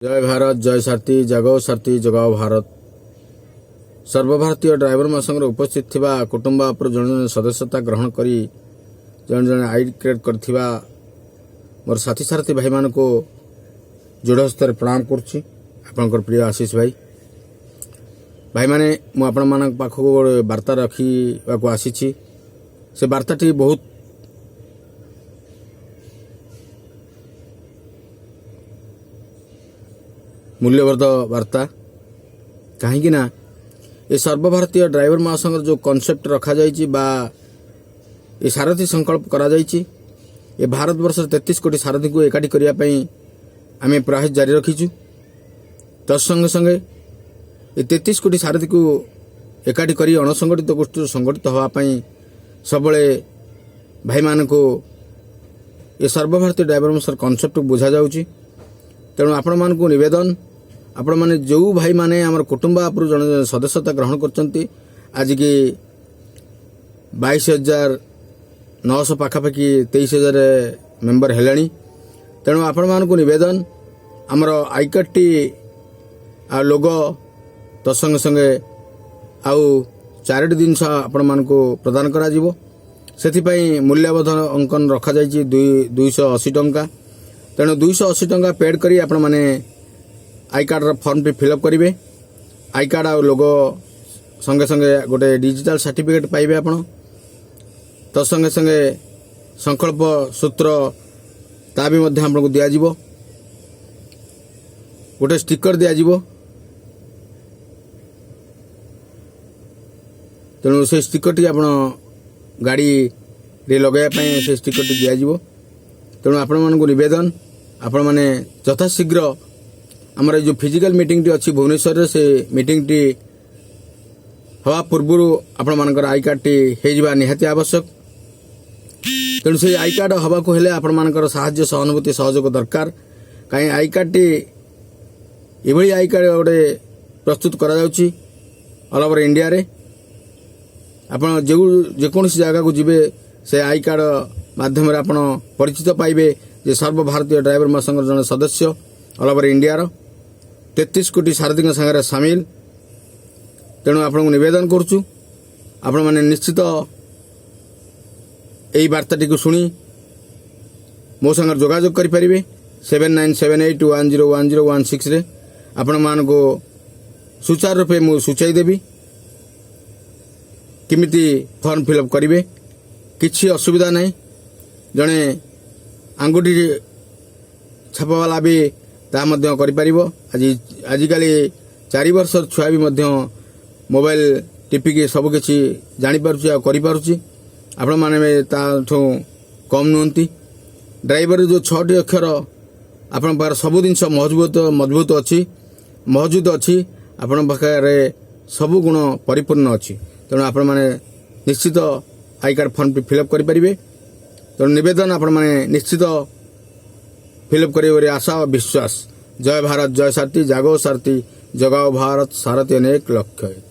ଜୟ ଭାରତ, ଜୟ ସାରଥୀ, ଜାଗୋ ସାରଥୀ, ଜଗାଓ ଭାରତ। ସର୍ବଭାରତୀୟ ଡ୍ରାଇଭର ମହାସଂଘରେ ଉପସ୍ଥିତ ଥିବା କୁଟୁମ୍ବ ଉପରେ ଜଣେ ଜଣେ ସଦସ୍ୟତା ଗ୍ରହଣ କରି ଜଣେ ଜଣେ ଆଇଡି କ୍ରିଏଟ୍ କରିଥିବା ମୋର ସାଥୀ ସାରଥୀ ଭାଇମାନଙ୍କୁ ଯୋଡ଼ ହସ୍ତରେ ପ୍ରଣାମ କରୁଛି। ଆପଣଙ୍କର ପ୍ରିୟ ଆଶିଷ ଭାଇ। ଭାଇମାନେ, ମୁଁ ଆପଣମାନଙ୍କ ପାଖକୁ ଗୋଟେ ବାର୍ତ୍ତା ରଖିବାକୁ ଆସିଛି। ସେ ବାର୍ତ୍ତାଟି ବହୁତ ମୂଲ୍ୟବୋଧ ବାର୍ତ୍ତା, କାହିଁକି ନା ଏ ସର୍ବଭାରତୀୟ ଡ୍ରାଇଭର ମହାସଂଘର ଯେଉଁ କନସେପ୍ଟ ରଖାଯାଇଛି ବା ଏ ସାରଥୀ ସଂକଳ୍ପ କରାଯାଇଛି, ଏ ଭାରତବର୍ଷର 33 କୋଟି ସାରଥୀଙ୍କୁ ଏକାଠି କରିବା ପାଇଁ ଆମେ ପ୍ରୟାସ ଜାରି ରଖିଛୁ। ତତ୍ସଙ୍ଗେ ସଙ୍ଗେ ଏ 33 କୋଟି ସାରଥୀକୁ ଏକାଠି କରି ଅଣସଂଗଠିତ ଗୋଷ୍ଠୀରୁ ସଂଗଠିତ ହେବା ପାଇଁ ସବୁବେଳେ ଭାଇମାନଙ୍କୁ ଏ ସର୍ବଭାରତୀୟ ଡ୍ରାଇଭର ମହାସଂଘର କନସେପ୍ଟକୁ ବୁଝାଯାଉଛି। ତେଣୁ ଆପଣମାନଙ୍କୁ ନିବେଦନ, ଆପଣମାନେ ଯେଉଁ ଭାଇମାନେ ଆମର କୁଟୁମ୍ବ ଆପରୁ ଜଣେ ଜଣେ ସଦସ୍ୟତା ଗ୍ରହଣ କରିଛନ୍ତି, ଆଜିକି 22,900 ପାଖାପାଖି, 23,000 ମେମ୍ବର ହେଲେଣି। ତେଣୁ ଆପଣମାନଙ୍କୁ ନିବେଦନ, ଆମର I କାର୍ଡ଼ଟି ଆଉ ଲୋଗୋ ତତ୍ସଙ୍ଗେ ସଙ୍ଗେ ଆଉ ଚାରୋଟି ଜିନିଷ ଆପଣମାନଙ୍କୁ ପ୍ରଦାନ କରାଯିବ। ସେଥିପାଇଁ ମୂଲ୍ୟବୋଧ ଅଙ୍କନ ରଖାଯାଇଛି 280 ଟଙ୍କା। ତେଣୁ 280 ଟଙ୍କା ପେଡ୍ କରି ଆପଣମାନେ I କାର୍ଡ଼ର ଫର୍ମଟି ଫିଲ୍ଅପ୍ କରିବେ। I card ଆଉ ଲୋଗୋ ସଙ୍ଗେ ସଙ୍ଗେ ଗୋଟେ ଡିଜିଟାଲ ସାର୍ଟିଫିକେଟ୍ ପାଇବେ ଆପଣ। ତ ସଙ୍ଗେ ସଙ୍ଗେ ସଂକଳ୍ପ ସୂତ୍ର ତା ବି ମଧ୍ୟ ଆପଣଙ୍କୁ ଦିଆଯିବ, ଗୋଟେ ଷ୍ଟିକର ଦିଆଯିବ। ତେଣୁ ସେଇ ଷ୍ଟିକରଟି ଆପଣ ଗାଡ଼ିରେ ଲଗାଇବା ପାଇଁ ସେ ଷ୍ଟିକରଟି ଦିଆଯିବ। ତେଣୁ ଆପଣମାନଙ୍କୁ ନିବେଦନ, ଆପଣମାନେ ଯଥାଶୀଘ୍ର ଆମର ଏଇ ଯେଉଁ ଫିଜିକାଲ ମିଟିଂଟି ଅଛି ଭୁବନେଶ୍ୱରରେ, ସେ ମିଟିଂଟି ହେବା ପୂର୍ବରୁ ଆପଣମାନଙ୍କର I କାର୍ଡ଼ଟି ହେଇଯିବା ନିହାତି ଆବଶ୍ୟକ। ତେଣୁ ସେଇ I card ହେବାକୁ ହେଲେ ଆପଣମାନଙ୍କର ସାହାଯ୍ୟ, ସହାନୁଭୂତି, ସହଯୋଗ ଦରକାର। କାହିଁ I କାର୍ଡ଼ଟି ଏଭଳି I card ଗୋଟେ ପ୍ରସ୍ତୁତ କରାଯାଉଛି ଅଲ୍ ଓଭର ଇଣ୍ଡିଆରେ। ଆପଣ ଯେଉଁ ଯେକୌଣସି ଜାଗାକୁ ଯିବେ, ସେ I card ମାଧ୍ୟମରେ ଆପଣ ପରିଚିତ ପାଇବେ ଯେ ସର୍ବଭାରତୀୟ ଡ୍ରାଇଭର ମହାସଂଘର ଜଣେ ସଦସ୍ୟ, ଅଲ୍ ଓଭର ଇଣ୍ଡିଆର 33 କୋଟି ସାରଥୀଙ୍କ ସାଙ୍ଗରେ ସାମିଲ। ତେଣୁ ଆପଣଙ୍କୁ ନିବେଦନ କରୁଛୁ, ଆପଣମାନେ ନିଶ୍ଚିତ ଏହି ବାର୍ତ୍ତାଟିକୁ ଶୁଣି ମୋ ସାଙ୍ଗରେ ଯୋଗାଯୋଗ କରିପାରିବେ 7978101016ରେ। ଆପଣମାନଙ୍କୁ ସୁଚାରୁ ରୂପେ ମୁଁ ସୂଚାଇ ଦେବି କେମିତି ଫର୍ମ ଫିଲ୍ଅପ୍ କରିବେ। କିଛି ଅସୁବିଧା ନାହିଁ। ଜଣେ ଆଙ୍ଗୁଠି ଛାପବାଲା ବି ତାହା ମଧ୍ୟ କରିପାରିବ। ଆଜିକାଲି 4 ବର୍ଷର ଛୁଆ ବି ମଧ୍ୟ ମୋବାଇଲ ଟିପିକି ସବୁକିଛି ଜାଣିପାରୁଛି ଆଉ କରିପାରୁଛି। ଆପଣମାନେ ବି ତାଠୁ କମ୍ ନୁହନ୍ତି। ଡ୍ରାଇଭର ଯେଉଁ ଛଅଟି ଅକ୍ଷର, ଆପଣଙ୍କ ପାଖରେ ସବୁ ଜିନିଷ ମଜବୁତ ମଜବୁତ ଅଛି, ମହଜୁଦ ଅଛି। ଆପଣଙ୍କ ପାଖରେ ସବୁ ଗୁଣ ପରିପୂର୍ଣ୍ଣ ଅଛି। ତେଣୁ ଆପଣମାନେ ନିଶ୍ଚିତ I card ଫର୍ମଟି ଫିଲ୍ଅପ୍ କରିପାରିବେ। ତେଣୁ ନିବେଦନ, ଆପଣମାନେ ନିଶ୍ଚିତ ଫିଲ୍ଅପ୍ କରିବେ ବୋଲି ଆଶା ଓ ବିଶ୍ୱାସ। ଜୟ ଭାରତ, ଜୟ ସାରଥୀ, ଜାଗୋ ସାରଥୀ, ଜଗାଓ ଭାରତ, ସାରଥୀ ଅନେକ ଲକ୍ଷ୍ୟ।